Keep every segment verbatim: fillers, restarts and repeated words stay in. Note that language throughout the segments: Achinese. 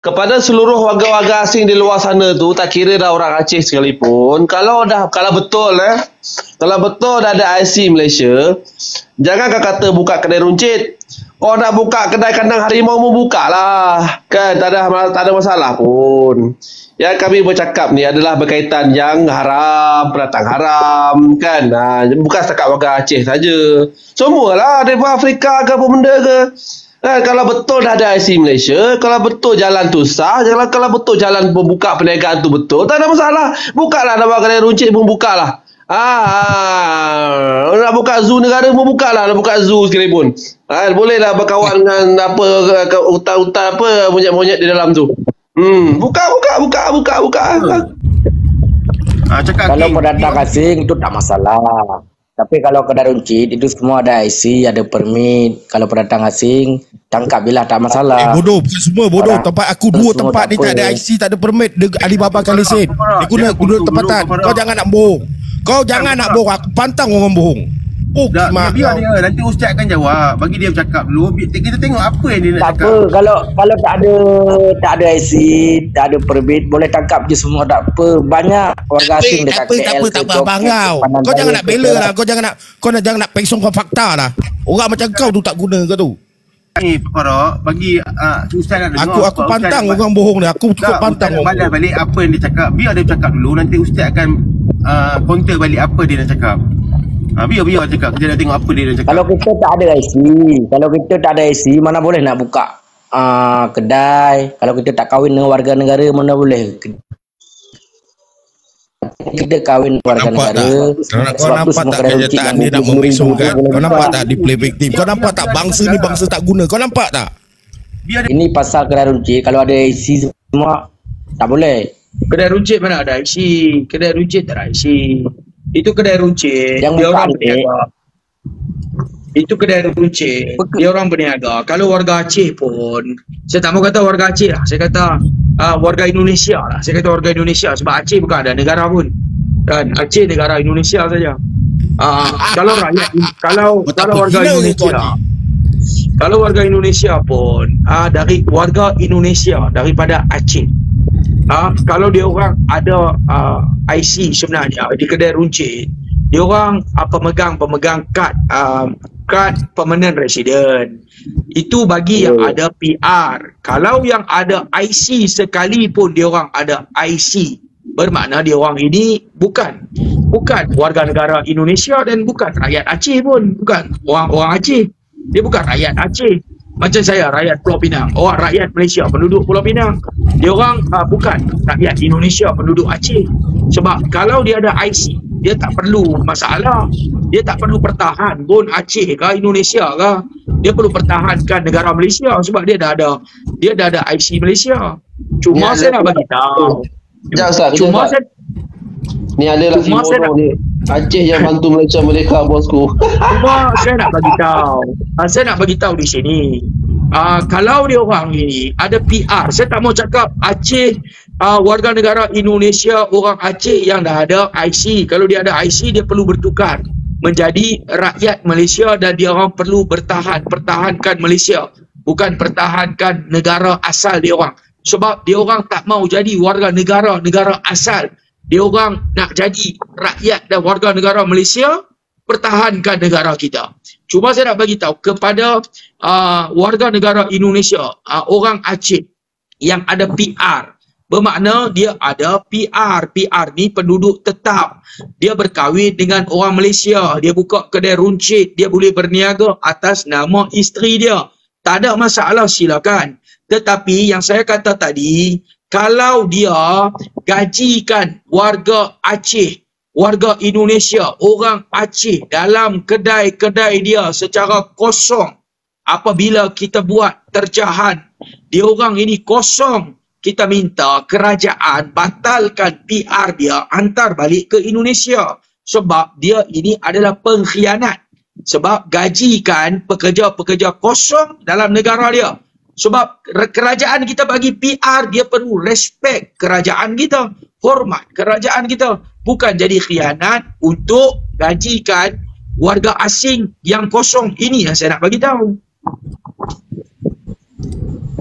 Kepada seluruh warga-warga asing di luar sana tu, tak kira dah orang Aceh sekalipun, kalau dah, kalau betul, eh, kalau betul dah ada I C Malaysia, jangan ka kata buka kedai runcit. Kau nak buka kedai kandang harimau, mu buka lah. Kan, tak ada, tak ada masalah pun. Yang kami bercakap ni adalah berkaitan yang haram, pendatang haram, kan. Ha, bukan setakat warga Aceh saja. Semualah, daripada Afrika ke apa benda ke. Kan, kalau betul dah ada I C Malaysia, kalau betul jalan tu sah, kalau, kalau betul jalan membuka perniagaan tu betul, tak ada masalah. Bukalah nama kedai runcit pun, bukalah. Ah, ah, nak buka zoo negara pun, bukalah, nak buka zoo sekalipun. Ah, bolehlah berkawan dengan apa, ke, ke utai-utai apa, monyet-monyet di dalam tu. Hmm, buka, buka, buka, buka, buka. Ah, cakap, kalau King. Pendatang asing tu tak masalah. Tapi kalau kedai runcit itu semua ada I C, ada permit. Kalau pendatang asing, tangkap je lah, tak masalah. Eh, bodoh, bukan semua bodoh. Orang tempat aku dua semua tempat tak ni tak ada apa. I C, tak ada permit. Dia Alibaba Kali Sen. Dia guna, guna tempat tak. Kau jangan nak bohong. Kau jangan nak bohong. Aku pantang orang bohong. Oh, dah, biar dia. Nanti ustaz akan jawab. Bagi dia bercakap dulu. Bi-, kita tengok apa yang dia nak cakap. Tak apa. Kalau, kalau tak ada, tak ada I C, tak ada permit, boleh tangkap je semua, tak apa. Banyak warga asing dekat K L, tak apa, tak apa, tak apa, abang kau. Kau jangan nak bela lah. Kau jangan nak, kau nak, jangan nak pegang fakta lah. Orang macam kau tu tak guna ke tu? Ni, Farah, bagi, ah, ustaz nak dengar. Aku, aku pantang orang bohong ni. Aku cukup pantang orang bohong. Balas balik apa yang dia cakap. Biar dia cakap dulu. Nanti ustaz akan, ah, counter balik apa dia nak cakap. Ah, biar, biar cakap. Kita nak tengok apa dia nak cakap. Kalau kita tak ada I C, kalau kita tak ada I C, mana boleh nak buka, ah, kedai? Kalau kita tak kahwin dengan warga negara, mana boleh? Kita kahwin warga negara. Kau nampak tak? Kau nampak tak kenyataan dia nak memisongkan? Kau nampak tak di play victim? Kau nampak tak bangsa ni bangsa tak guna? Kau nampak tak? Ini pasal kedai runcit, kalau ada I C semua, tak boleh. Kedai runcit mana ada I C? Kedai runcit tak ada I C. Itu kedai runcit. Yang dia buka orang ni. Berniaga. Itu kedai runcit. Betul. Dia orang berniaga. Kalau warga Aceh pun, saya tak mau kata warga Aceh lah. Saya kata, ah, warga Indonesia lah. Saya kata warga Indonesia sebab Aceh bukan ada negara pun. Kan? Aceh negara Indonesia saja. Ah, kalau rakyat, kalau, kalau warga Indonesia, kalau warga Indonesia pun, ah, dari warga Indonesia daripada Aceh. Ah, kalau dia orang ada, ah, I C sebenarnya di kedai runcit, dia orang, ah, pemegang, pemegang kad, ah, kad permanent resident. Itu bagi yang ada P R. Kalau yang ada I C sekalipun dia orang ada I C, bermakna dia orang ini bukan, bukan warga negara Indonesia dan bukan rakyat Aceh pun, bukan orang, orang Aceh. Dia bukan rakyat Aceh. Macam saya, rakyat Pulau Pinang. Awak rakyat Malaysia, penduduk Pulau Pinang. Dia orang, ah, bukan rakyat Indonesia, penduduk Aceh. Sebab kalau dia ada I C, dia tak perlu masalah. Dia tak perlu pertahan pun Aceh ke Indonesia ke. Dia perlu pertahankan negara Malaysia sebab dia dah ada, dia dah ada I C Malaysia. Cuma saya nak bagi tahu. Kejap, Ustaz, kejap, Ustaz. Cuma saya, ni adalah si bodoh ni. Aceh yang bantu Malaysia merdeka, bosku. Cuma saya nak bagi tahu. Ah, saya nak bagi tahu di sini. Ah, kalau dia orang ini ada P R, saya tak mau cakap Aceh, ah, warga negara Indonesia, orang Aceh yang dah ada I C. Kalau dia ada I C, dia perlu bertukar menjadi rakyat Malaysia dan dia orang perlu bertahan, pertahankan Malaysia. Bukan pertahankan negara asal dia orang. Sebab dia orang tak mau jadi warga negara, negara asal. Dia orang nak jadi rakyat dan warga negara Malaysia, pertahankan negara kita. Cuma saya nak bagi tahu kepada, ah, warga negara Indonesia, ah, orang Aceh yang ada P R. Bermakna dia ada P R. P R ni penduduk tetap. Dia berkahwin dengan orang Malaysia. Dia buka kedai runcit. Dia boleh berniaga atas nama isteri dia. Tak ada masalah, silakan. Tetapi yang saya kata tadi, kalau dia gajikan warga Aceh, warga Indonesia, orang Aceh dalam kedai-kedai dia secara kosong, apabila kita buat terjahan, dia orang ini kosong, kita minta kerajaan batalkan P R dia, hantar balik ke Indonesia. Sebab dia ini adalah pengkhianat. Sebab gajikan pekerja-pekerja kosong dalam negara dia. Sebab re-, kerajaan kita bagi P R, dia perlu respect kerajaan kita, hormat kerajaan kita. Bukan jadi khianat untuk gajikan warga asing yang kosong. Ini yang saya nak bagi tahu.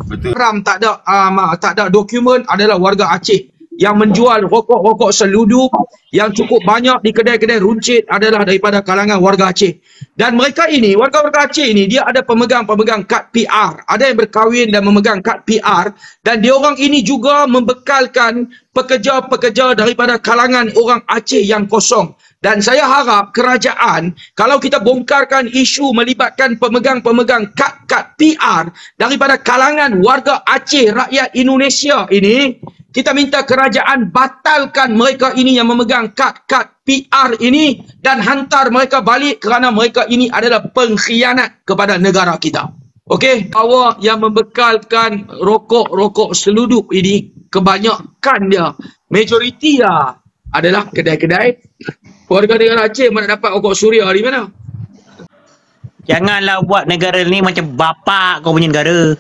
Betul. Haram, tak ada, ah, ma-, tak ada dokumen adalah warga Aceh. Yang menjual rokok-rokok seludup yang cukup banyak di kedai-kedai runcit adalah daripada kalangan warga Aceh. Dan mereka ini, warga-warga Aceh ini, dia ada pemegang-pemegang kad P R. Ada yang berkahwin dan memegang kad P R. Dan dia orang ini juga membekalkan pekerja-pekerja daripada kalangan orang Aceh yang kosong. Dan saya harap kerajaan, kalau kita bongkarkan isu melibatkan pemegang-pemegang kad-kad P R daripada kalangan warga Aceh, rakyat Indonesia ini, kita minta kerajaan batalkan mereka ini yang memegang kad-kad P R ini dan hantar mereka balik kerana mereka ini adalah pengkhianat kepada negara kita. Okey, bahwa yang membekalkan rokok-rokok seludup ini kebanyakan dia, majoriti ya adalah kedai-kedai warga negara Aceh mana dapat rokok Suria di mana? Janganlah buat negara ni macam bapak kau punya negara.